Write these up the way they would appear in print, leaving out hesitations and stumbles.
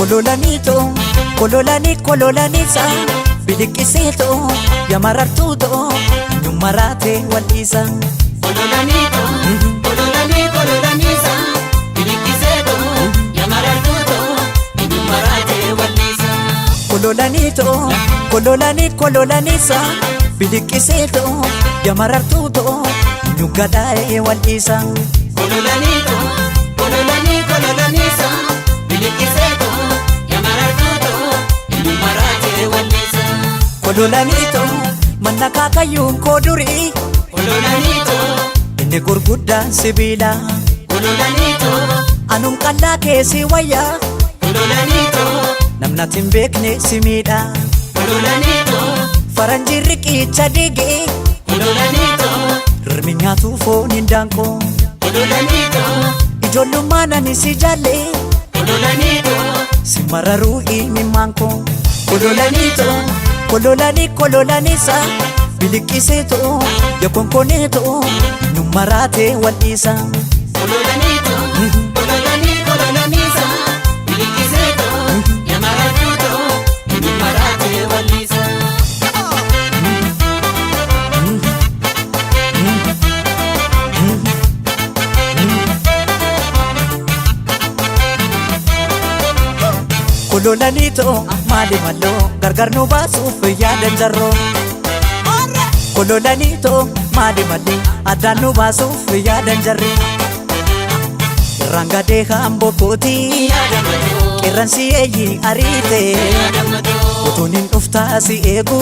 Kololaniito kololani kololaniisa biliqqiseeto yamarartuuto nyummaraate wal'iisa. Kololaniito kololani kololaniisa biliqqiseeto yamarartuuto nyummaraate wal'iisa. Kololaniito kololani kololaniisa biliqqiseeto yamarartuuto nyugadaa'ee wal'iisa. Kololaniito kololani kololaniisa biliqqiseeto yamarartuuto nyummaraate wal'iisa. Kololaniito manna kaakayyuun koo durii Kololaniito inni gurguddaan sibiila. kololaniito Anum qallaa keessi wayyaa kololaniito namnati hin beekne si miidha. kololaniito Faranjiin riqicha diigee kololaniito rirmi nyaatu foon hin daanqoo. kololaniito Ijoollummaan ani si jaalle kololaniito si mararuu imimmaan koo. Kololaniito kololani kololaniisa biliqqiseeto yakonkoneeto nummaraate wal'iisa. kololaniito kololani kololaniisa biliqqiseeto yamarartuuto nyummaraate wal'iisa. Kololaniito maali malloo gargar nu baasuuf yaadan jarroo. Kololaniito maali mallee addaan nu baasuuf yaadan jarree. Irraan gadee hamboo kooti qeerransi eeyyi ariite utuun hin dhuftaa si eegu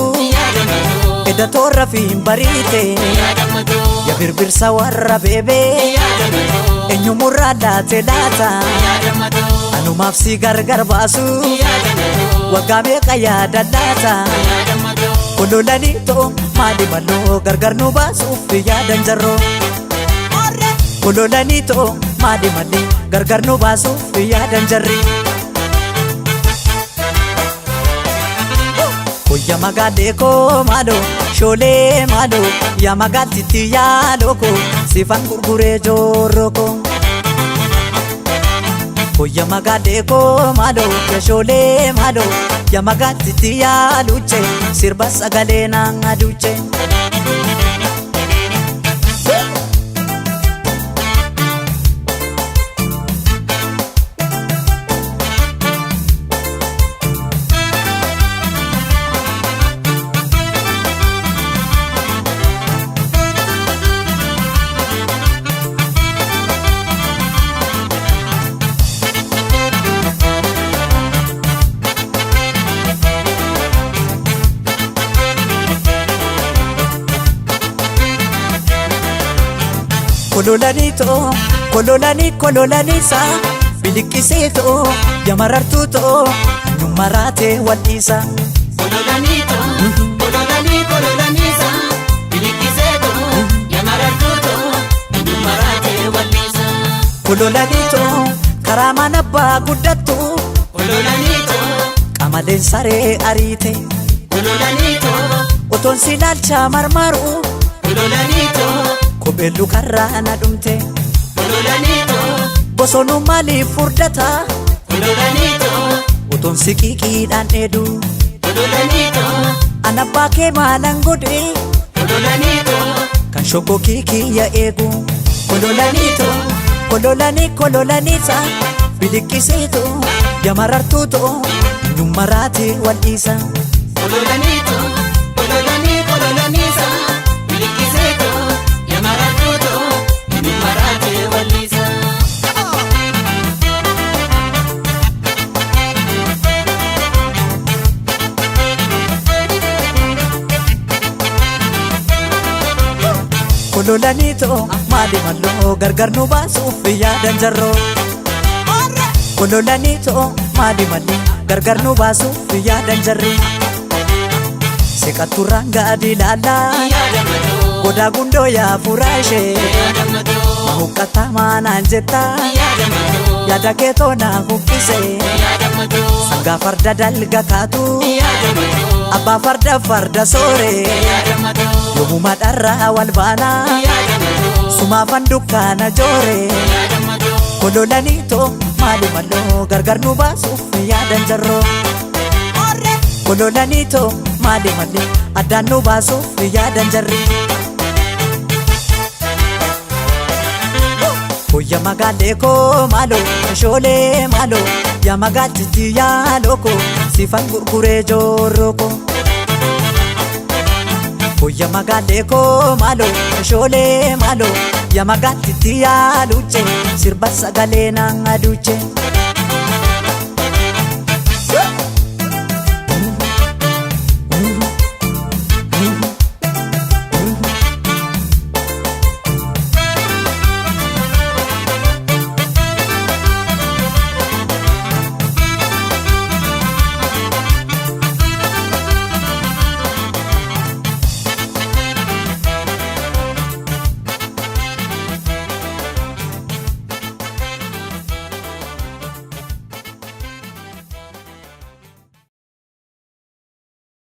edda toorra fi hin bariite ya birbirsa warra beebee eenyumurraa laate laata anumaaf si gargar baasu waggaa meeqa yaada laata. Kololaniito maali malloo gargar nu baasuuf yaadan jarroo. Kololaniito maali mallee gargar nu baasuuf yaadan jarri. Koyya magaalee koo maaloo shoolee maaloo yaa magaaltitti yaaloo koo sifan gurguree joorroo koo. Koyya magaalee koo maaloo yaa shoolee maaloo yaa magaaltitti yaaluuche sirba sagalee naan aduuche. Kololaniito kololani kololaniisa biliqqiseeto yamarartuuto nummaraate wal'iisa. Kololaniito kololani kololaniisa biliqqiseeto yamarartuuto nyummaraate wal'iisa. Kololaniito karaa mana abbaa guddattu Kololaniito qamaleen saree ariite kololaniito otoon si ilaalcha marmaru kololaniito kopheen lukarraa na dhumte kololaniito bosonuu maaliif furdata kololaniito otoon si qiqiidhaan dheedu kololaniito an abbaa kee maalan godhe kololaniito kan shokkokii kiyya eegu. Kololaniito kololani kololaniisa biliqqiseeto yamarartuuto nummaraate wal'iisa. kololaniito kololani kololaniisa biliqqiseeto yamarartuuto nyummaraate wal'iisa. Kololaniito maali malloo gargar nu baasuuf yaadan jarroo. Kololaniito maali mallee gargar nu baasuuf yaadan jarree. Seqatturraan gadi ilaalaa godaa gundoo yaa furaashee. Mahuqqataa maanaan jettaa yaada keetoo naa huqqisee. Sangaa farda dalga kaatu abbaa farda farda sooree. Yoomuma dharraa wal baanaa sumaafan dukkaana jooree. Kololaniito Maali maloo gargar nu baasuuf yaadan jarroo. Ololaniitoo maali malee addaan nu baasuuf yaadan jarri. Hoyya magaalee koo maaloo shoolee maaloo yaa magaaltitti yaaloo koo sifan gurguree joorroo koo. Hoyya magaalee koo maaloo shoolee maaloo yaa magaaltitti yaaluuche sirba sagalee naan aduuche.